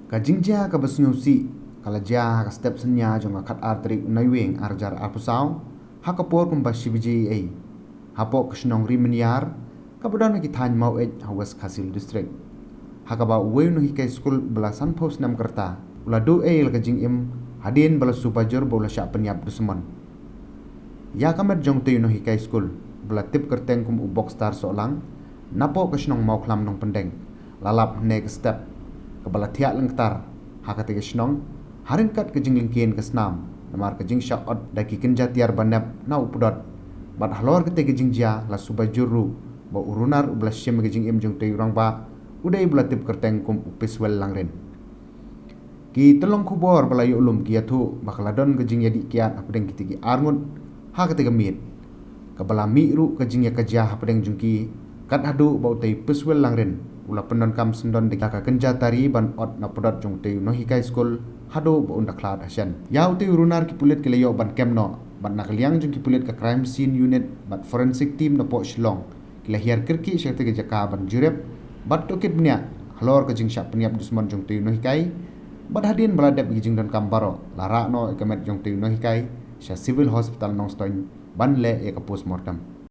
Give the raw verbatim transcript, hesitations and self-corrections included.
Ka jingjia kaba sngewsih ka la jia ha ka step synñia jong ka khatar tarik u Naiwieng ar hajar arphew saw, ha ka por kumba shi baje eiei, hapoh ka shnong Ri Mynniar, kaba don ha ki thaiñ Maweit ha West Khasi Hills District, ha kaba uwei u nonghikai skul uba la sanphew snem ka rta u la duh ei ïa la ka jingim hadien ba la suba jur ba u la shah pynïap dusmon. Ïa ka met jong utei u nonghikai skul uba la tip kyrteng kum u Bokstar Sohlang, napoh ka shnong Mawkhlam Nongpyndeng, la lap hynne ka step kaba la thiah lyngktar ha katei ka shnong, ha ryngkat ka jinglyngkhein ka snam namar ka jingshah ot da ki kynja tiar ba nep na u pdot. Bad halor katei ka jingjia la suba jur ruh ba u runar uba la shim ïa ka jingim jong utei u rangbah u dei uba la tip kyrteng kum u Piswell Langrin. Ki tyllong khubor ba la ïoh lum ki ïathuh ba ka la don ka jingïadih kiad hapdeng kitei ki arngut ha katei ka miet, kaba la mih ruh ka jingïakajia hapdeng jong ki, kat haduh ba utei u Piswell Langrin u la pyndonkam syndon da ka kynja tari ban ot na pdot jong utei u nonghikai skul haduh ba un da khlad ha shen. Ïa utei u runar ki pulit ki la ïoh ban kem noh, bad na ka liang jong ki pulit ka Crime Scene Unit bad Forensic Team napoh Shillong ki la hiar kyrkieh sha katei ka jaka ban jurip bad tohkit bniah halor ka jingshah pynïap dusmon jong utei u nonghikai. Bad hadien ba la dep ïa ki jingdonkam baroh, la rah noh ïa ka met jong utei u nonghikai sha Civil Hospital Nongstoiñ ban leh ïa ka postmortem.